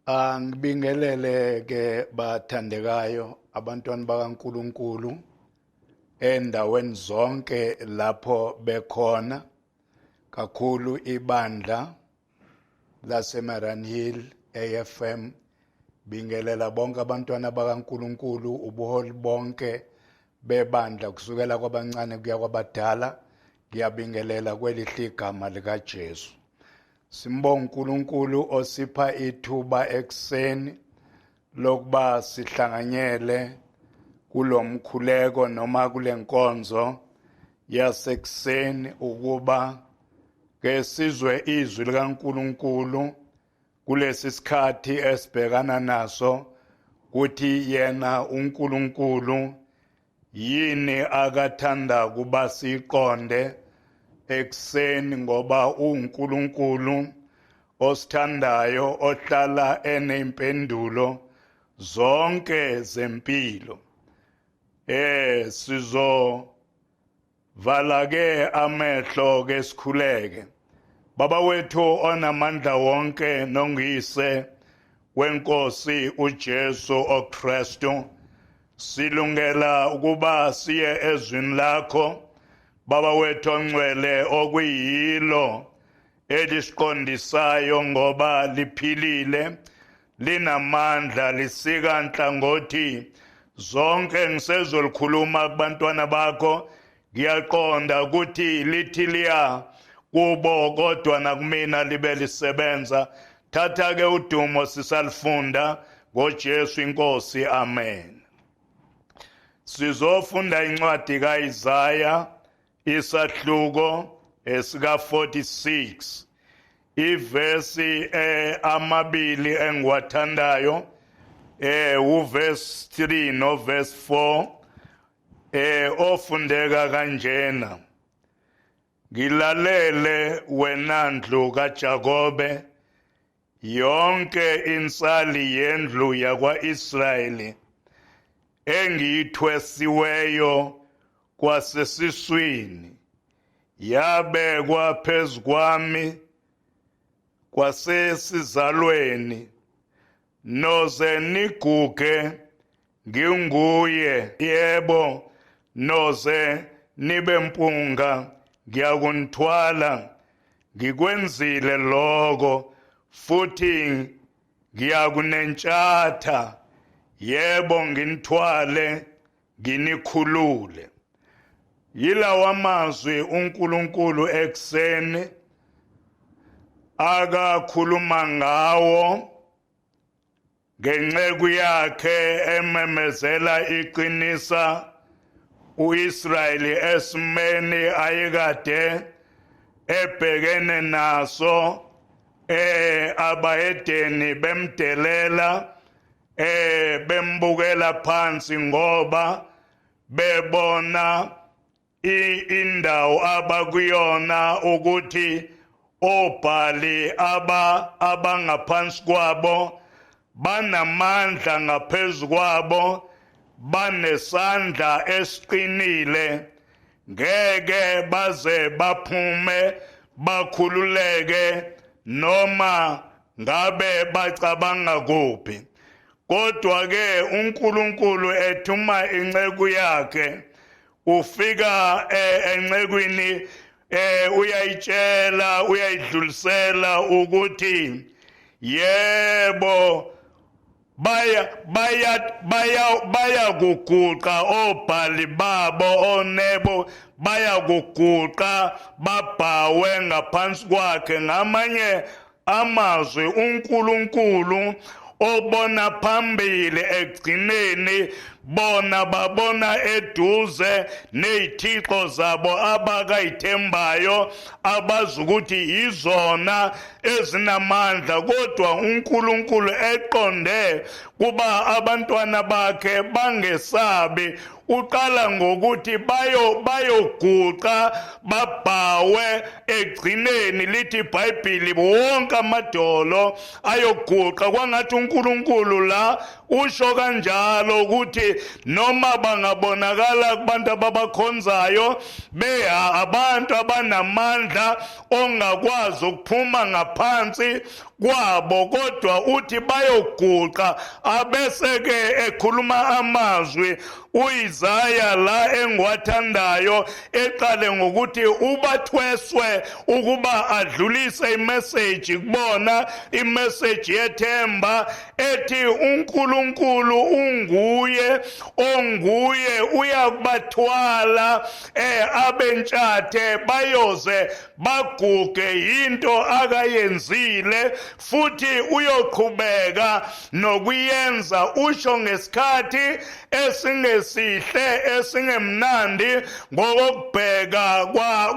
Angibingelele ke bathandekayo abantwana bakaNkuluNkulu endaweni zonke lapho bekhona kakhulu ibandla laseMaranhill AFM bingelela bonke abantwana bakaNkuluNkulu ubuholi bonke bebandla kusukela kwabancane kuya kwabadala ngiyabingelela kwelihle igama likaJesu. Simbonga uNkulunkulu osipha ithuba ekuseni lokuba sihlanganyele kulomkhuleko noma kulenkonzo yasekuseni ukuba ke sizwe izwi likaNkulunkulu kulesi sikhathi esibhekana naso kuthi yena uNkulunkulu yini akathanda kuba siqonde ekuseni ngoba uNkulunkulu osithandayo ohlala enempendulo zonke zempilo. Sizo vala ke amehlo ke sikhuleke. Baba wethu onamandla wonke nongise wenkosi uJesu oKristu, silungela ukuba siye ezwini lakho Baba wethu ongcwele, okuyilo elisiqondisayo ngoba liphilile, linamandla, lisika nhlangothi zonke. Ngisezolikhuluma kubantwana bakho, ngiyaqonda ukuthi lithi liya kubo kodwa nakumina libe lisebenza. Thatha ke udumo sisalifunda ngoJesu inkosi, amen. Sizofunda incwadi kaIsaya isahluko esika 46 ivesi amabili engiwathandayo, uverse 3 no verse 4, ofundeka kanjena: Ngilalele wena ndlu kaJakobe, yonke insali yendlu yakwaIsrayeli engiyithwesiweyo kwasesiswini, yabekwa phezu kwami kwasesizalweni, noze niguge nginguye, yebo, noze nibe mpunga ngiyakunithwala. Ngikwenzile lokho futhi ngiyakunentshatha, yebo, nginithwale nginikhulule. Yilawa mazwi uNkulunkulu ekuseni akakhuluma ngawo ngenceku yakhe ememezela iqinisa uIsrayeli esimeni ayekade ebhekene naso, abahedeni bemdelela, bembukela phansi ngoba bebona indawo abakuyona ukuthi obhali abangaphansi kwabo banamandla ngaphezu kwabo, banesandla esiqinile, ngeke baze baphume bakhululeke noma ngabe bacabanga kuphi. Kodwa ke uNkulunkulu ethuma inceku yakhe, ufika encekwini, uyayitshela, uyayidlulisela ukuthi yebo, baya baya baya baya kuguqa obhali babo onebo, baya kuguqa babhawe ngaphansi kwakhe. Ngamanye amazwi, uNkulunkulu obona phambili ekugcineni, bona babona eduze nezithixo zabo abakayithembayo, abazi ukuthi yizona ezinamandla, kodwa uNkulunkulu eqonde kuba abantwana bakhe bangesabi. Uqala ngokuthi bayoguqa babhawe. Egcineni lithi iBhayibheli wonke amadolo ayoguqa. Kwangathi uNkulunkulu la usho kanjalo ukuthi ukuthi noma bangabonakala kubantu ababakhonzayo beha abantu abanamandla ongakwazi ukuphuma ngaphansi kwabo, kodwa uthi bayoguqa. Abese ke ekhuluma amazwi uIsaya la engiwathandayo, eqale ngokuthi ubathweswe ukuba adlulise imessage kubona, imessage yethemba ethi uNkulunkulu unguye onguye uyakubathwala abentshathe bayoze baguge yinto akayenzile futhi uyoqhubeka nokuyenza. Usho ngesikhathi esingesihle, esingemnandi ngokubheka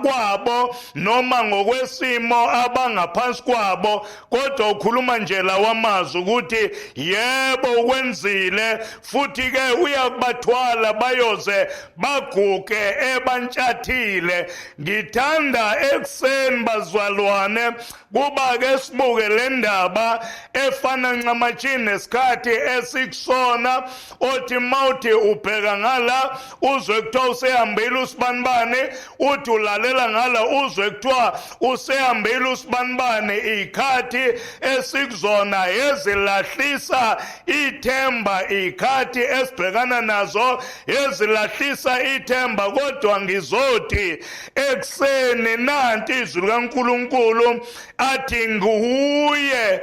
kwabo noma ngokwesimo abangaphansi kwabo, kodwa ukhuluma nje lawamazwi ukuthi yebo, ukwenzile futhi ke uyakubathwala bayoze baguge ebantshathile. Ngithanda ekuseni, bazalwane, kuba ke sibuke le ndaba efana ncamashi nesikhathi esikusona, othi mawuthi ubheka ngala uzwe kuthiwa usehambile usibanibani, uthi ulalela ngala uzwe kuthiwa usehambile usibanibani. Ikhathi esikuzona ezilahlisa ithemba, ikhathi esibhekana nazo ezilahlisa ithemba, kodwa ngizothi ekuseni nanti izwi likaNkulunkulu athi nguye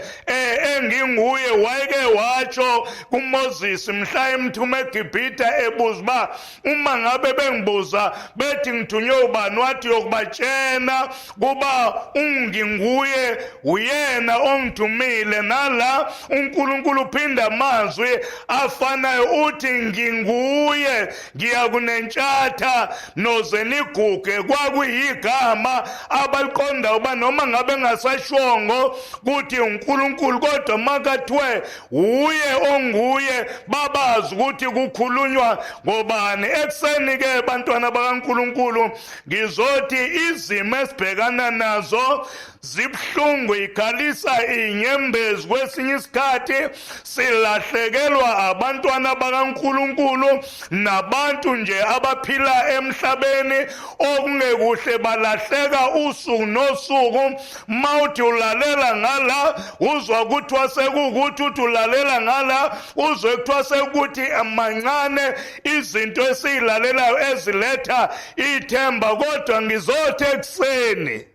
enginguye. Wayeke watsho kuMoses mhla emthuma eGibhithe, ebuza uba uma ngabe bengibuza bethi ngithunywe ubani, wathi yokubatshena kuba unginguye uyena ongithumile. Nala uNkulunkulu uphinda amazwi afanayo, uthi nginguye, ngiyakunentshatha noze niguge. Kwakuyigama abaliqonda uba noma ngabe ngasashongo kuthi uNkulunkulu, kodwa makathiwe uye onguye babazi ukuthi kukhulunywa ngobani. Ekuseni ke, bantwana bakaNkulunkulu, ngizothi izimo esibhekana nazo zibuhlungu, ikhalisa inyembezi. Kwesinye isikhathi silahlekelwa abantwana bakaNkulunkulu nabantu nje abaphila emhlabeni okungekuhle, balahleka usuku nosuku. Mawuthi ulalela ngala uzwa kuthiwa sekuwukuthi, uthi ulalela ngala uzwe kuthiwa sekuthi. Mancane izinto esiyilalelayo eziletha ithemba, kodwa ngizothi ekuseni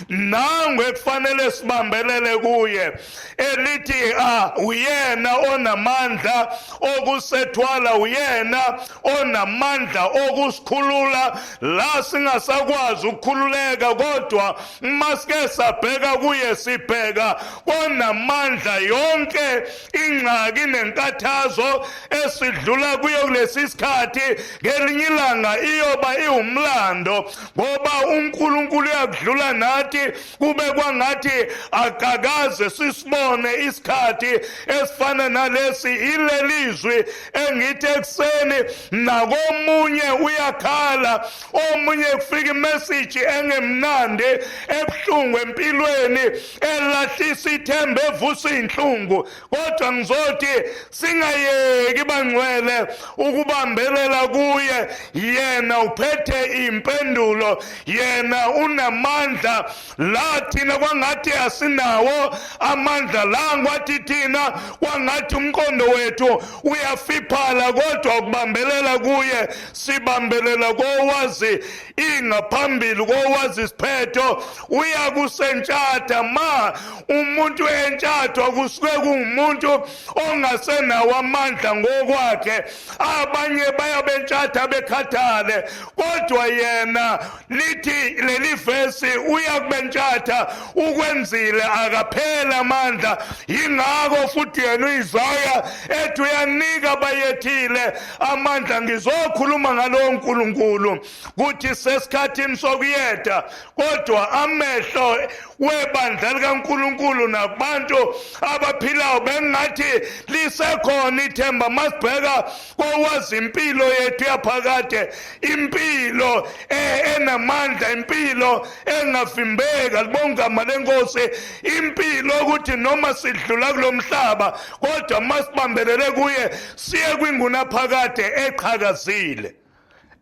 nangu ekufanele sibambelele kuye, elithi uyena onamandla okusethwala, uyena onamandla okusikhulula la singasakwazi ukukhululeka. Kodwa masike sabheka kuye, sibheka konamandla, yonke ingxaki nenkathazo esidlula kuyo kulesi sikhathi ngelinye ilanga iyoba iwumlando, ngoba uNkulunkulu uyakudlula nathi kube kwangathi akakaze sisibone isikhathi esifana nalesi. Ilelizwi engithi ekuseni nakomunye uyakhala, omunye kufika imessage engemnandi, ebuhlungu empilweni, elahlisa ithemba, evusa inhlungu, kodwa ngizothi singayeki, bangcwele, ukubambelela kuye. Yena uphethe impendulo, yena unamandla la thina kwangathi asinawo amandla, la kwathi thina kwangathi umqondo wethu uyafiphala, kodwa ukubambelela kuye, sibambelela kowazi ingaphambili, kowazi isiphetho. Uyakusentshatha. Ma umuntu entshathwa kusuke kungumuntu ongasenawo amandla ngokwakhe. Abanye bayabentshatha bekhathale, kodwa yena lithi leli vesi uyakubentshatha, ukwenzile, akaphela amandla. Yingakho futhi yena uIsaya ethi uyanika bayethile amandla. Ngizokhuluma ngalowo nkulunkulu kuthi sesikhathini sokuyetha, kodwa amehlo webandla likaNkulunkulu nakubantu abaphilayo. Bengathi lisekhona ithemba masibheka kowazi impilo yethu yaphakade, impilo enamandla, impilo engavimbeki. Libonga igama lenkosi. Impilo ukuthi noma sidlula kulomhlaba, kodwa masibambelele kuye siye kwingunaphakade eqhakazile.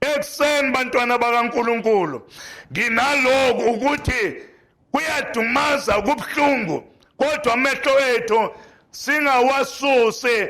Ekuseni, bantwana bakaNkulunkulu, nginaloku ukuthi kuyadumaza, kubuhlungu, kodwa amehlo ethu singawasusi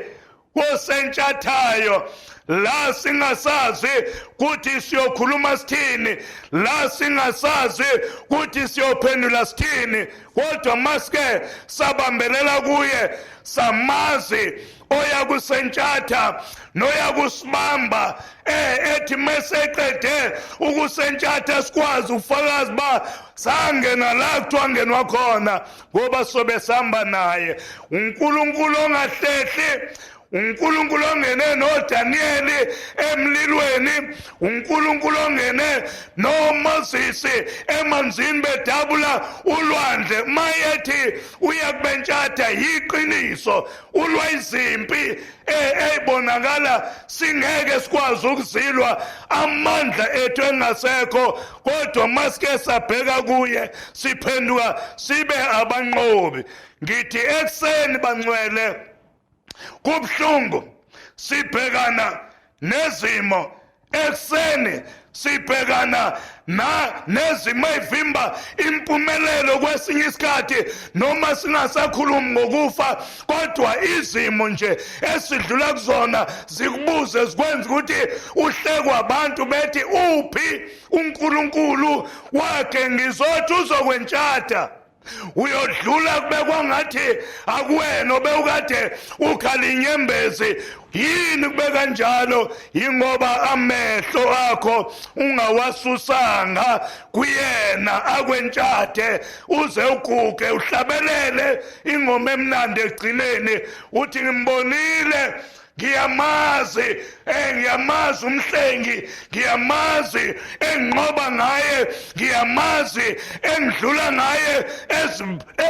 kosentshathayo la singasazi kuthi siyokhuluma sithini, la singasazi kuthi siyophendula sithini, kodwa masike sabambelela kuye, samazi oya kusentshatha noya kusibamba, ethi meseqede ukusentshatha sikwazi ufakazi ba sangena la kuthiwa ngenwa khona, ngoba sobe sihamba naye. uNkulunkulu ongahlehli, uNkulunkulu ongene noDaniyeli emlilweni, uNkulunkulu ongene noMoses emanzini bedabula ulwandle, mayethi uyakubentshatha yiqiniso. Ulwa izimpi eyibonakala singeke sikwazi ukuzilwa, amandla ethu engasekho, kodwa masike sabheka kuye siphenduka sibe abanqobi. Ngithi ekuseni, bangcwele, kubuhlungu, sibhekana nezimo. Ekuseni sibhekana na nezimo ey'vimba impumelelo kwesinye isikhathi, noma singasakhulumi ngokufa, kodwa izimo nje esidlula kuzona zikubuze, zikwenza ukuthi uhlekwa abantu bethi, "Uphi uNkulunkulu wakhe?" Ngizothi uzokwentshata. Uyodlula kube kwangathi akuwena obewukade ukhala inyembezi. Yini kube kanjalo? Yingoba amehlo akho ungawasusanga kuyena akwentshate uze uguge, uhlabelele ingoma emnandi ekugcineni, uthi, "Ngimbonile, ngiyamazi, ngiyamazi umhlengi, ngiyamazi enginqoba ngaye, ngiyamazi engidlula ngaye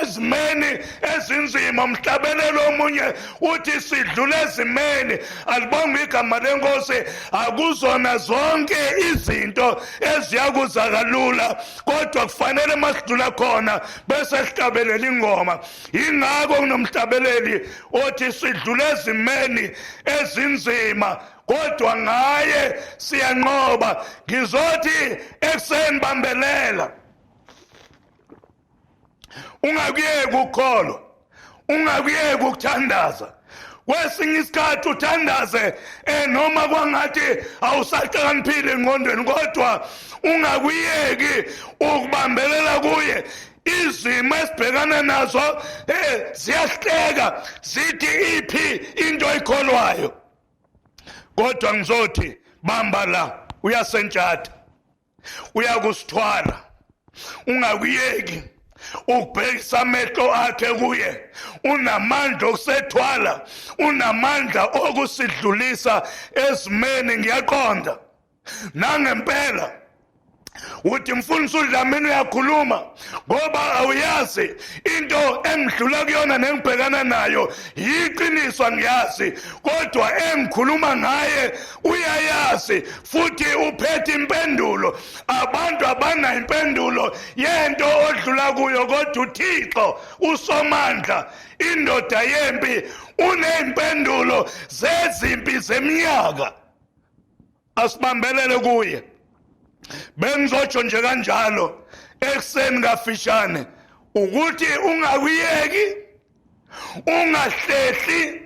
ezimeni ezinzima." Umhlabelelo omunye uthi sidlula ezimeni. Alibonge igama lenkosi. Akuzona zonke izinto eziyakuza kalula, kodwa kufanele masidlula khona bese sihlabelela ingoma. Yingakho kunomhlabeleli othi sidlule ezimeni ezinzima, kodwa ngaye siyanqoba. Ngizothi ekuseni, bambelela, ungakuyeki ukukholwa, ungakuyeki ukuthandaza. Kwesinye isikhathi uthandaze noma kwangathi awusahlakaniphile engqondweni, kodwa ungakuyeki ukubambelela kuye. Izimo esibhekana nazo ziyahleka, zithi, "Iphi into oyikholwayo?" Kodwa ngizothi bamba la, uyasentshata, uyakusithwala. Ungakuyeki ukubhekisa amehlo akhe kuye. Unamandla okusethwala, unamandla okusidlulisa ezimeni. Ngiyaqonda nangempela uthi, "Mfundisi uDlamini uyakhuluma ngoba awuyazi into engidlula kuyona nengibhekana nayo." Yiqiniso, angiyazi, kodwa engikhuluma ngaye uyayazi futhi uphethe impendulo. Abantu abanayo impendulo yento odlula kuyo, kodwa uThixo uSomandla, indoda yempi, uneyimpendulo zezimpi zeminyaka. Asibambelele kuye. Bengizotsho nje kanjalo ekuseni kafishane ukuthi ungakuyeki, ungahlehli.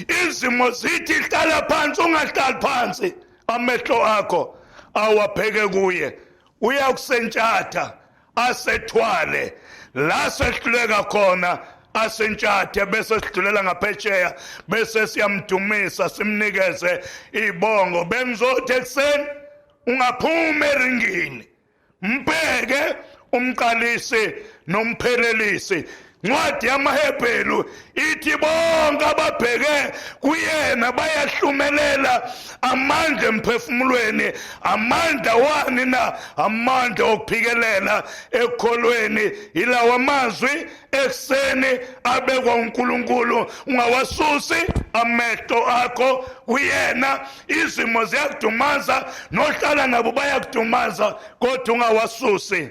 Izimo zithi hlala phansi, ungahlali phansi. Amehlo akho awabheke kuye, uyakusentshatha, asethwale la sehluleka khona, asentshathe bese sidlulela ngaphesheya, bese siyamdumisa, simnikeze ibongo. Bengizothi ekuseni ungaphuma eringini, mbheke umqalisi nomphelelisi. Ncwadi yamaHebheru ithi bonke ababheke kuyena bayahlumelela amandla emphefumulweni. Amandla wani na? Amandla okuphikelela ekukholweni. Yilawa mazwi ekuseni abekwa uNkulunkulu, ungawasusi amehlo akho kuyena. Izimo ziyakudumaza, nohlala nabo bayakudumaza, kodwa ungawasusi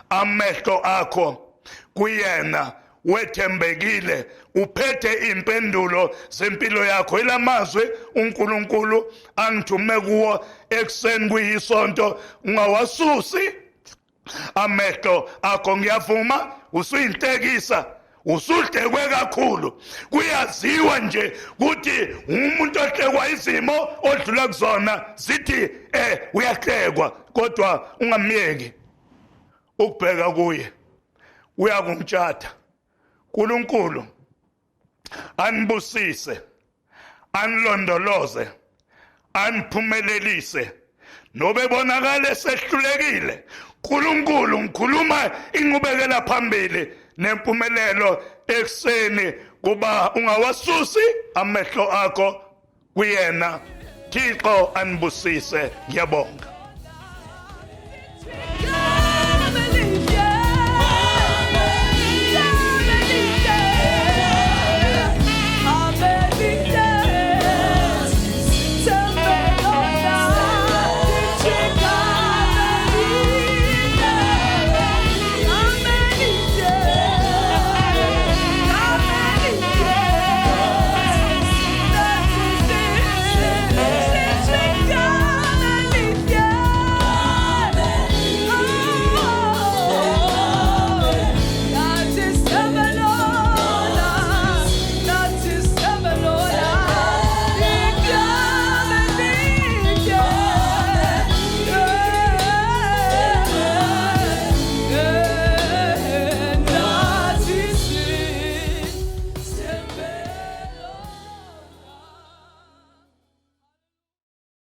amehlo akho kuyena. Wethembekile, uphethe impendulo zempilo yakho. Ilamazwi uNkulunkulu angithume kuwo ekuseni kuyisonto, ungawasusi amehlo akho. Ngiyavuma, usuyinhlekisa, usuhlekwe kakhulu, kuyaziwa nje ukuthi umuntu ohlekwa izimo odlula kuzona zithi uyahlekwa, kodwa ungamyeki ukubheka kuye, uyakumtshatha. uNkulunkulu anibusise, anilondoloze, aniphumelelise nobe bonakale sehlulekile. uNkulunkulu ngikhuluma inqubekela phambili nempumelelo ekuseni, kuba ungawasusi amehlo akho kuyena. Thixo anibusise, ngiyabonga.